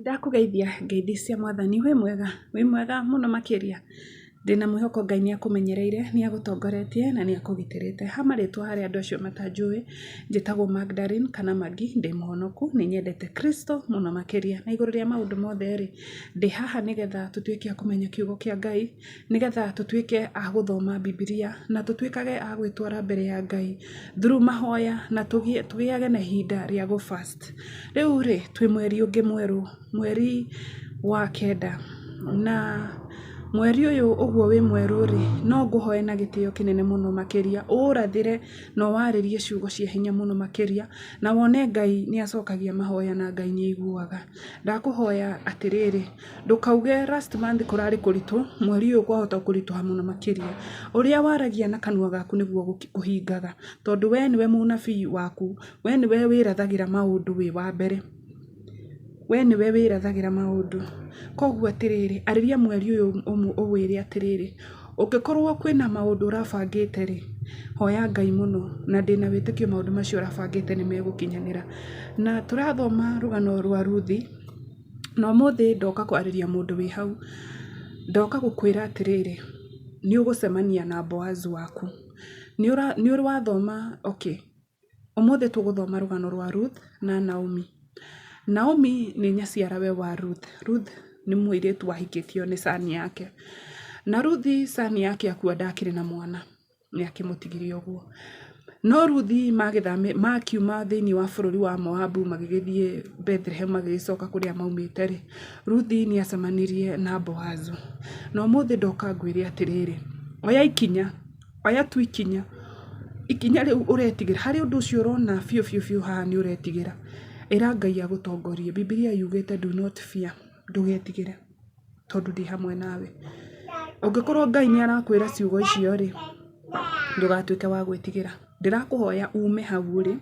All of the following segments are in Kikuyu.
Ndakũgeithia ngeithi cia mwathani, wĩ mwega? Wĩ mwega mũno makĩria? Ndĩna mwĩhoko Ngai nĩ akũmenyereire, nĩ agũtongoretie na nĩ akũgitĩrĩte. Ha marĩtwa harĩ andũ acio matanjũĩ, njĩtagwo Magdalene kana Maggie, ndĩ mũhonoku, nĩ nyendete Kristo mũno makĩria. Na igũrũ rĩa maũndũ mothe rĩ, ndĩ haha nĩgetha tũtuĩke a kũmenya kiugo kĩa Ngai, nĩgetha tũtuĩke a gũthoma Bibilia, na tũtuĩkage a gwĩtwara mbere ya Ngai through mahoya na tũgĩage na ihinda rĩa gũ fast. Rĩu rĩ, twĩ mweri ũngĩ mwerũ, mweri wa kenda, na mweri ũyũ ũguo wĩ mwerũ rĩ, no ngũhoe na gĩtĩo kĩnene mũno makĩria, ũũrathĩre na ũwarĩrie ciugo cia hinya mũno makĩria, na wone Ngai nĩ acokagia mahoya na Ngai nĩ aiguaga. Ndakũhoya atĩrĩrĩ, ndũkauge last month kũrarĩ kũritũ, mweri ũyũ kwahota kũritũha mũno makĩria. Ũrĩa waragia na kanua gaku nĩguo kũhingaga, tondũ we nĩwe mũnabii waku. We nĩwe wĩrathagĩra maũndũ wĩ wa mbere. We nĩwe wĩrathagĩra maũndũ. Koguo atĩrĩrĩ, arĩria mweri ũyũ ũwĩre atĩrĩrĩ, ũngĩkorwo kwĩna maũndũ ũrabangĩte rĩ, hoya Ngai mũno na ndĩna wĩtĩkio maũndũ macio ũrabangĩte nĩ megũkinyanĩra. Na tũrathoma rũgano rwa Ruthi, na ũmũthĩ ndoka kwarĩria mũndũ wĩ hau. Ndoka gũkwĩra atĩrĩrĩ, nĩ ũgũcemania na Boazu waku. Nĩ ũrĩ wathoma okay. Ũmũthĩ tũgũthoma rũgano rwa Ruth na Naomi. Naomi nĩ nyaciarawe wa Ruth. Ruth nĩ mũirĩtu wahikĩtio nĩ son yake. Na Ruth son yake akua ndakĩrĩ na mwana, nĩ akĩmũtigire ũguo. No Ruth makiuma thĩinĩ wa bũrũri wa Moabu magĩgĩthiĩ Bethlehem magĩgĩcoka kũrĩa maumĩte rĩ, Ruth nĩ acemanirie na Boazu. Na ũmũthĩ ndoka ngwĩre atĩrĩrĩ, oya ikinya. Oya tu ikinya, ikinya rĩu ũretigĩra, harĩ ũndũ ũcio ũrona biũ biũ biũ haha nĩ ũretigĩra, ĩra Ngai agũtongorie. Bibilia yugĩte do not fear, ndũgetigĩre tondũ ndĩ hamwe nawe. Ũngĩkorwo Ngai nĩ arakwĩra ciugo icio rĩ, ndũgatuĩke wa gwĩtigĩra. Ndĩrakũhoya ume hau ũrĩ.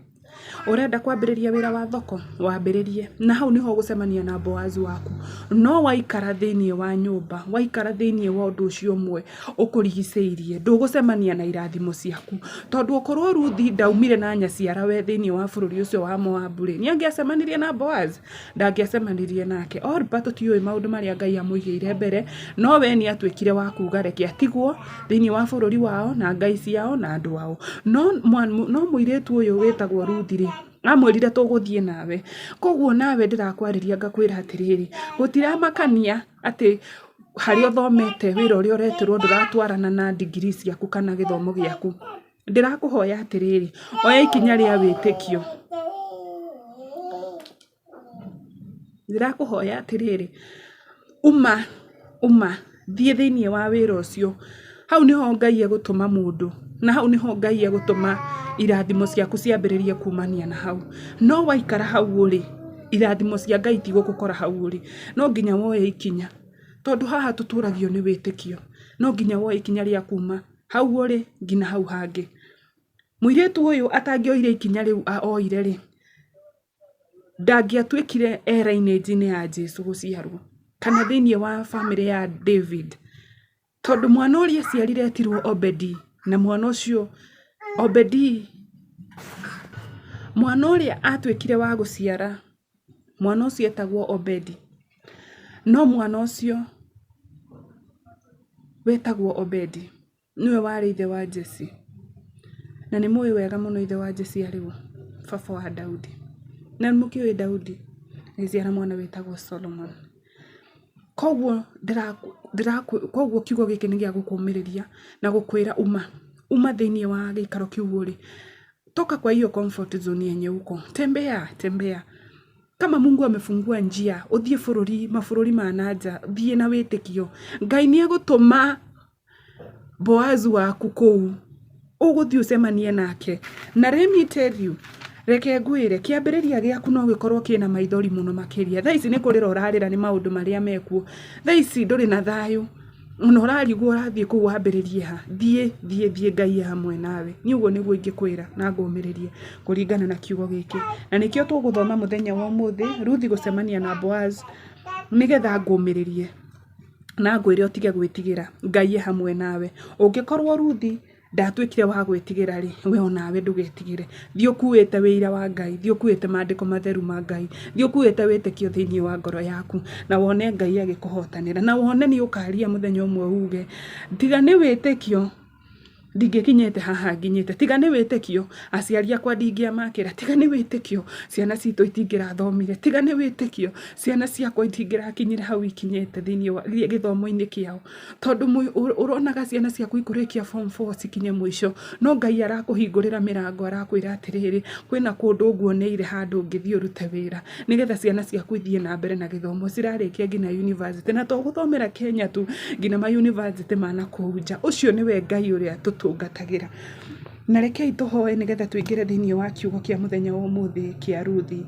Ũrenda kwambĩrĩria wĩra wa thoko? Wambĩrĩrie. Na hau nĩho ũgũcemania na Boazu waku. No waikara thĩinĩ wa nyũmba, waikara thĩinĩ wa ũndũ ũcio ũmwe ũkũrigicĩirie, ndũgũcemania na irathimo ciaku. Tondũ okorwo Ruthi ndaumire na nyaciarawe thĩinĩ wa bũrũri ũcio wa Moabu rĩ, nĩ angĩacemanirie na Boazu? Ndangĩacemanirie nake. Orpa tũtiũĩ maũndũ marĩa Ngai amũigĩire mbere, no we nĩ atuĩkire wa kuga reke atigwo thĩinĩ wa bũrũri wao na ngai ciao na andũ ao. No, no mũirĩtu ũyũ wĩtagwo Ruthi rĩ, amwĩrire tũgũthiĩ nawe. Koguo nawe ndĩrakwarĩria ngakwĩra atĩrĩrĩ, gũtiramakania atĩ harĩa ũthomete wĩra ũrĩa ũretĩrwo ndũratwarana na degree ciaku kana gĩthomo gĩaku. Ndĩrakũhoya atĩrĩrĩ, oya ikinya rĩa wĩtĩkio. Ndĩrakũhoya atĩrĩrĩ, uma, uma, thiĩ thĩiniĩ wa wĩra ũcio. Hau nĩho Ngai egũtũma mũndũ, na hau nĩho Ngai egũtũma irathimo ciaku ciambĩrĩrie kumania na hau. No waikara hau ũrĩ, irathimo cia Ngai itigũgũkora hau ũrĩ. No nginya woye ikinya, tondũ haha tũtũragio nĩ wĩtĩkio. No nginya woye ikinya rĩa kuma hau ũrĩ nginya hau hangĩ. Mũirĩtu ũyũ atangĩoire ikinya rĩu oire rĩ, ndangĩatuĩkire e lineage-inĩ ya Jesu gũciarwo kana thĩiniĩ wa bamĩrĩ ya David. Tondũ mwana ũrĩa aciarire etirwo Obedi na mwana ũcio Obedi, mwana ũrĩa atuĩkire wa gũciara, mwana ũcio etagwo Obedi. No mwana ũcio wetagwo Obedi. Nĩwe warĩ ithe wa Jesse. Na nĩ mũĩ wega mũno ithe wa Jesse arĩ ũ? Baba wa Daudi. Na nĩ mũkĩũĩ Daudi agĩciara mwana wĩtagwo Solomon. Koguo koguo kiugo gĩkĩ nĩ gĩa gũkũmĩrĩria na gũkwĩra uma, uma thĩiniĩ wa gĩikaro kĩu ũrĩ. Toka kwa hiyo comfort zone yenye uko. Tembea, tembea. Kama Mungu amefungua njia, ũthiĩ bũrũri, mabũrũri ma na nja, thiĩ na wĩtĩkio. Ngai nĩ egũtũma Boazu waku kũu, ũgũthiĩ ũcemanie nake. Na let me tell you, reke ngwĩre, kĩambĩrĩria gĩaku no gĩkorwo kĩna maithori mũno makĩria. Thaa ici nĩ kũrĩra ũrarĩra nĩ maũndũ marĩa mekuo. Thaa ici ndũrĩ na thayũ, ona ũrarigwo ũrathiĩ kũu wambĩrĩrie ha. Thiĩ, thiĩ, thiĩ Ngai e hamwe nawe. Niĩ ũguo nĩguo ingĩkwĩra na ngũmĩrĩrie kũringana na kiugo gĩkĩ. Na nĩkĩo tũgũthoma mũthenya wa ũmũthĩ, Ruthi gũcemania na Boaz, nĩgetha ngũmĩrĩrie. Na ngwĩre ũtige gwĩtigĩra, Ngai e hamwe nawe. Ũngĩkorwo Ruthi Ndatuĩkire wa gwĩtigĩra rĩ, we onawe ndũgetigĩre. Thiĩ ũkuĩte wĩira wa Ngai, thiĩ ũkuĩte maandĩko matheru ma Ngai, thiĩ ũkuĩte wĩtĩkio thĩinĩ wa ngoro yaku, na wone Ngai agĩkũhotanĩra, na wone nĩ ũkaria mũthenya ũmwe uge, tiga nĩ wĩtĩkio ndingĩkinyĩte haha nginyĩte, tiga nĩ wĩtĩkio aciari akwa ndingĩamakĩra, tiga nĩ wĩtĩkio ciana citũ itingĩrathomire, tiga nĩ wĩtĩkio ciana ciakwa itingĩrakinyire hau ikinyĩte thĩinĩ wa gĩthomo-inĩ kĩao. Tondũ ũronaga ciana ciaku ikũrĩkia form four cikinye mũico, no Ngai arakũhingũrĩra mĩrango arakwĩra atĩrĩrĩ, kwĩna kũndũ nguoneire handũ ũngĩthiĩ ũrute wĩra, nĩgetha ciana ciaku ithiĩ na mbere na gĩthomo, cirarĩkia nginya university, na to gũthomera Kenya tu, nginya ma university ma nakũu nja. Ũcio nĩwe Ngai ũrĩa tũtungatagĩra. Na rekei tũhoe nĩgetha tũingĩre thĩiniĩ wa kiugo kĩa mũthenya wa ũmũthĩ kĩa Ruthi.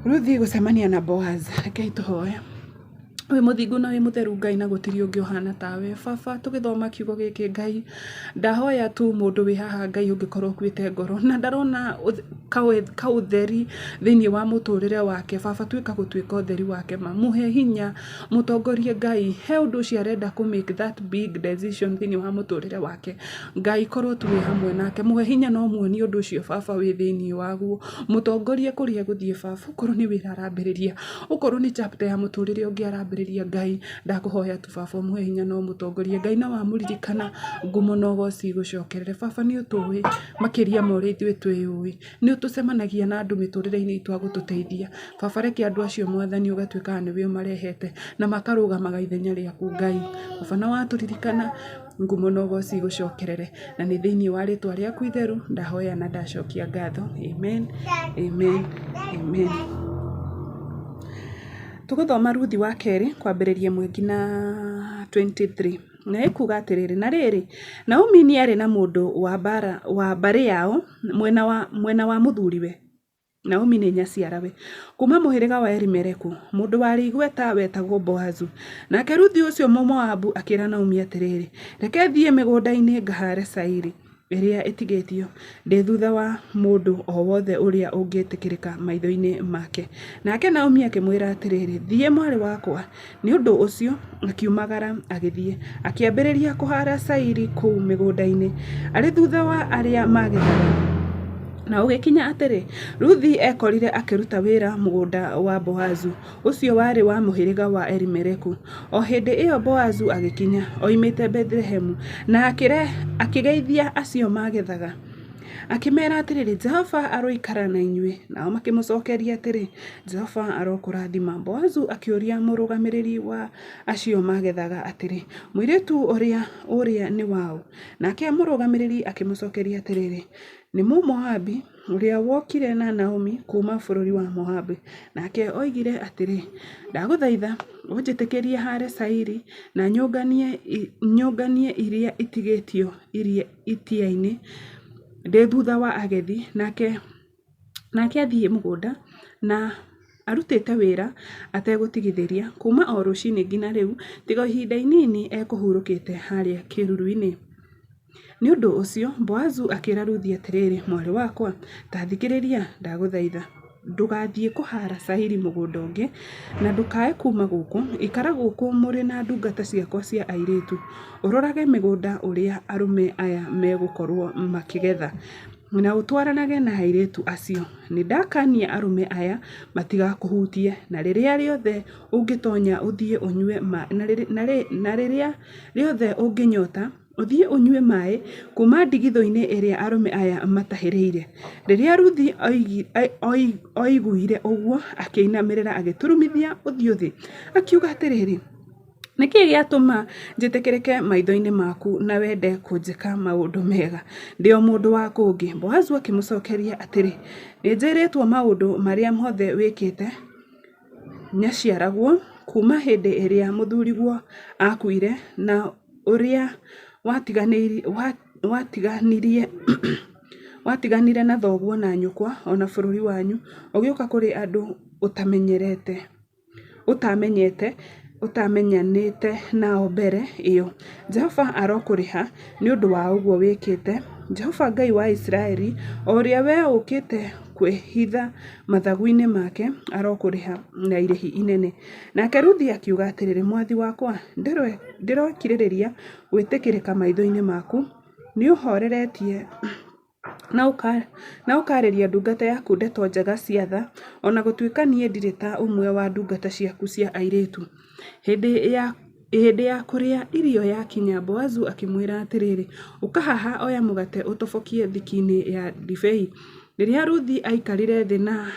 Ruthi gũcemania na Boaz. Rekei tũhoe. Wĩ mũthingu na wĩ mũtheru Ngai na gũtirĩ ũngĩ ũhana tawe. Baba tũgĩthoma kiugo gĩkĩ Ngai, ndahoya tu mũndũ wĩ haha Ngai ũngĩkorwo ũkuĩte ngoro na ndarona kaũtheri thĩinĩ wa mũtũrĩre wake, baba tuĩka gũtuĩka ũtheri wake ma. Mũhe hinya, mũtongorie Ngai, he ũndũ ũcio arenda kũ make that big decision thĩinĩ wa mũtũrĩre wake. Ngai korwo tu wĩ hamwe nake, mũhe hinya na ũmuonie ũndũ ũcio baba wĩ thĩinĩ waguo. Mũtongorie kũrĩa egũthiĩ baba, okorwo nĩ wĩra arambĩrĩria, Okorwo nĩ chapter ya mũtũrĩre ũngĩ arambĩrĩria Ngai, ndakũhoya tu baba ũmũhe hinya na ũmũtongorie. Ngai na wamũririkana ngumo na ũgoci igũcokerere. Baba nĩ ũtũĩ makĩria ma ũrĩa ithuĩ twĩyũĩ. Nĩ ũtũcemanagia na andũ mĩtũrĩre-inĩ itũ a gũtũteithia. Baba reke andũ acio Mwathani ũgatuĩkaga nĩwe ũmarehete na makarũgamaga ithenya rĩaku Ngai. Baba na watũririkana ngumo na ũgoci igũcokerere. Na nĩ thĩinĩ wa rĩtwa rĩaku itheru ndahoya na ndacokia ngatho. Amen, amen, amen. Tũgũthoma Ruthi wa kerĩ kwambĩrĩria ĩmwe nginya 23. Na ĩkuga atĩrĩrĩ, na rĩrĩ, Naomi nĩ aarĩ na mũndũ wa mbarĩ yao mwena wa mũthuriwe. Naomi nĩ nyaciarawe, kuuma mũhĩrĩga wa Elimeleku, mũndũ warĩ igweta wetagwo Boazu. Nake Ruthu ũcio Mũmoabu akĩra Naomi atĩrĩ, Reke thiĩ mĩgũnda-inĩ ngahaare cairi ĩrĩa ĩtigĩtio, ndĩ thutha wa mũndũ o wothe ũrĩa ũngĩtĩkĩrĩka maitho-inĩ make. Nake Naomi akĩmwĩra atĩrĩ, Thiĩ, mwarĩ wakwa. Nĩ ũndũ ũcio akiumagara agĩthiĩ, akĩambĩrĩria kũhaara cairi kũu mĩgũnda-inĩ, arĩ thutha wa arĩa maagethaga. Na gũgĩkinya atĩrĩ, Ruthu ekorire akĩruta wĩra mũgũnda wa Boazu, ũcio warĩ wa mũhĩrĩga wa Elimeleku. O hĩndĩ ĩyo Boazu agĩkinya, oimĩte Bethilehemu, na akĩgeithia acio maagethaga. Akĩmeera atĩrĩ, Jehova aroikara na inyuĩ. Nao makĩmũcokeria atĩrĩ, Jehova arokũrathima. Boazu akĩũria mũrũgamĩrĩri wa acio maagethaga atĩrĩ, Mũirĩtu ũrĩa ũrĩa nĩ waũ? Nake mũrũgamĩrĩri akĩmũcokeria atĩrĩ, Nĩ Mũmoabi ũrĩa wokire na Naomi kuuma bũrũri wa Moabi. Nake oigire atĩrĩ, 'Ndagũthaitha ũnjĩtĩkĩrie haare cairi na nyũnganie iria itigĩtio itĩa-inĩ ndĩ thutha wa agethi, nake athiĩ mũgũnda na arutĩte wĩra ategũtigithĩria kuuma o rũcinĩ nginya rĩu, tiga o ihinda inini ekũhurũkĩte harĩa kĩĩruru-inĩ. Nĩ ũndũ ũcio Boazu akĩra Ruthu atĩrĩ, Mwarĩ wakwa, ta thikĩrĩria, ndagũthaitha. Ndũgathiĩ kũhaara cairi mũgũnda ũngĩ, na ndũkae kuuma gũkũ. Ikara gũkũ mũrĩ na ndungata ciakwa cia airĩtu, ũrorage mĩgũnda ũrĩa arũme aya megũkorũo makĩgetha, na ũtwaranage na airĩtu acio. Nĩ ndakania arũme aya matigakũhutie, na rĩrĩa rĩothe ũngĩtonya ũthiĩ ũnyue na rĩrĩa rĩothe ũngĩnyota, Ũthiĩ ũnyue maĩ kuuma ndigithũ-inĩ ĩrĩa arũme aya matahĩrĩire. Rĩrĩa Ruthu oiguire ũguo, akĩinamĩrĩra agĩturumithia ũthiũ thĩ, akiuga atĩrĩ, Nĩ kĩĩ gĩatũma njĩtĩkĩrĩke maitho-inĩ maku na wende kũnjĩka maũndũ mega, ndĩ o mũndũ wa kũngĩ? Boazu akĩmũcokeria atĩrĩ, Nĩ njĩrĩtwo maũndũ marĩa mothe wĩkĩte nyaciaraguo kuuma hĩndĩ ĩrĩa mũthuriguo aakuire, na ũrĩa watiganire na thoguo na nyũkwa, o na bũrũri wanyu, ũgĩũka kũrĩ andũ ũtamenyete, ũtamenyanĩte nao mbere ĩyo. Jehova arokũrĩha nĩ ũndũ wa ũguo wĩkĩte. Jehova Ngai wa Isiraeli, o ũrĩa wee ũũkĩte kwĩhitha mathagu-inĩ make, arokũrĩha na irĩhi inene. Nake Ruthu akiuga atĩrĩ, Mwathi wakwa, ndĩrokirĩrĩria gwĩtĩkĩrĩka maitho-inĩ maku. Nĩũũhooreretie na ũkaarĩria ndungata yaku ndeto njega cia tha, o na gũtuĩka niĩ ndirĩ ta ũmwe wa ndungata ciaku cia airĩtu. Hĩndĩ ya kũrĩa irio yakinya, Boazu akĩmwĩra atĩrĩ, Ũka haha, oya mũgate ũtobokie thiki-inĩ ya ndibei. Rĩrĩa Ruthu aikarire thĩ na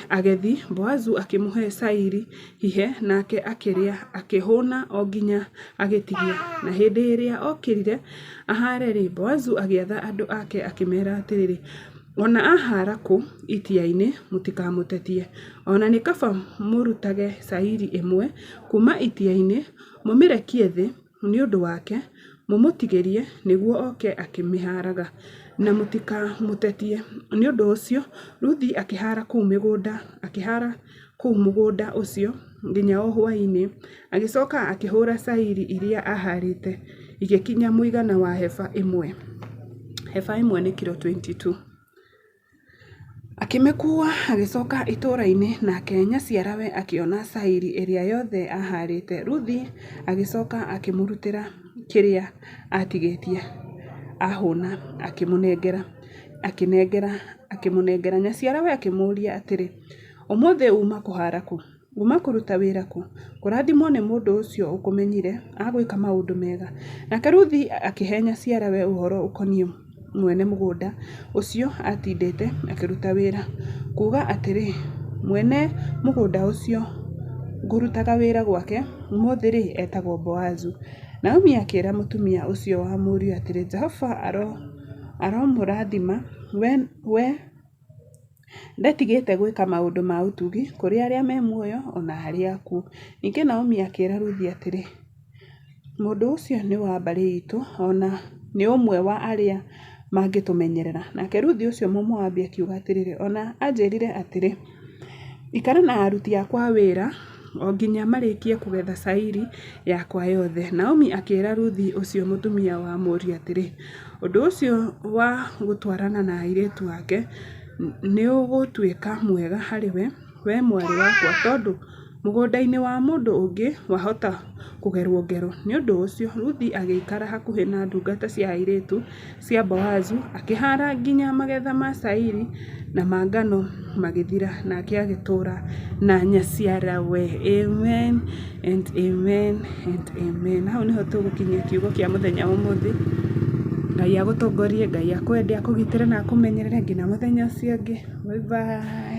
agethi, Boazu akĩmũhe cairi hihe, nake akĩrĩa akĩhũũna o nginya agĩtigia. Na hĩndĩ ĩrĩa ookĩrire ahaare-rĩ, Boazu agĩatha andũ ake akĩmeera atĩrĩ, O na ahaara kũ itĩa-inĩ, mũtikamũtetie. O na nĩ kaba mũrutage cairi ĩmwe kuuma itĩa-inĩ, mũmĩrekie thĩ nĩ ũndũ wake, mũmũtigĩrie, nĩguo oke akĩmĩhaaraga. Na mũtikamũtetie. Nĩ ũndũ ũcio Ruthu akĩhaara kũu mũgũnda ũcio nginya o hwaĩ-inĩ, agĩcoka akĩhũũra cairi iria aahaarĩte, igĩkinya mũigana wa heba ĩmwe. Heba ĩmwe nĩ kilo 22. Akĩmĩkuua agĩcoka itũũra-inĩ, nake nyaciarawe akĩona cairi ĩrĩa yothe aahaarĩte. Ruthu agĩcoka akĩmũrutĩra kĩrĩa aatigĩtie ahũũna, akĩmũnengera, akĩnengera, akĩmũnengera. Nyaciarawe akĩmũũria atĩrĩ, Ũmũthĩ uuma kũhaara kũ? Uuma kũruta wĩra kũ? Kũrathimwo nĩ mũndũ ũcio ũkũmenyire agwĩka maũndũ mega. Nake Ruthu akĩhe nyaciarawe ũhoro ũkoniĩ mwene mũgũnda ũcio aatindĩte akĩruta wĩra, kuuga atĩrĩ, Mwene mũgũnda ũcio ngũrutaga wĩra gwake ũmũthĩ-rĩ, etagwo Boazu. Naomi akĩĩra mũtumia ũcio wa mũriũ atĩrĩ, Jehova aromũrathima, we ndatigĩte gwĩka maũndũ ma ũtugi kũrĩ arĩa me muoyo o na arĩa akuũ. Ningĩ Naomi akĩĩra Ruthu atĩrĩ, Mũndũ ũcio nĩ wa mbarĩ itũ, o na nĩ ũmwe wa arĩa mangĩtũmenyerera. Nake Ruthu ũcio Mũmoabi akiuga atĩrĩ, O na anjĩrire atĩrĩ, 'Ikara na aruti akwa a wĩra o nginya marĩkie kũgetha cairi yakwa yothe. Naomi akĩĩra Ruthu ũcio mũtumia wa mũriũ atĩrĩ, Ũndũ ũcio wa gũtwarana na airĩtu ake nĩũgũtuĩka mwega harĩ we, wee mwarĩ wakwa, tondũ mũgũnda-inĩ wa mũndũ ũngĩ wahota kũgerwo ngero. Nĩ ũndũ ũcio Ruthu agĩikara hakuhĩ na ndungata cia airĩtu cia Boazu, akĩhaara nginya magetha ma cairi na ma ngano magĩthira, nake agĩtũũra na nyaciarawe. Amen and amen and amen. Hau nĩho tũgũkinyia kiugo kĩa mũthenya wa ũmũthĩ. Ngai agũtongorie, Ngai akwende, akũgitĩre na akũmenyerere nginya mũthenya ũcio ũngĩ. Bye bye.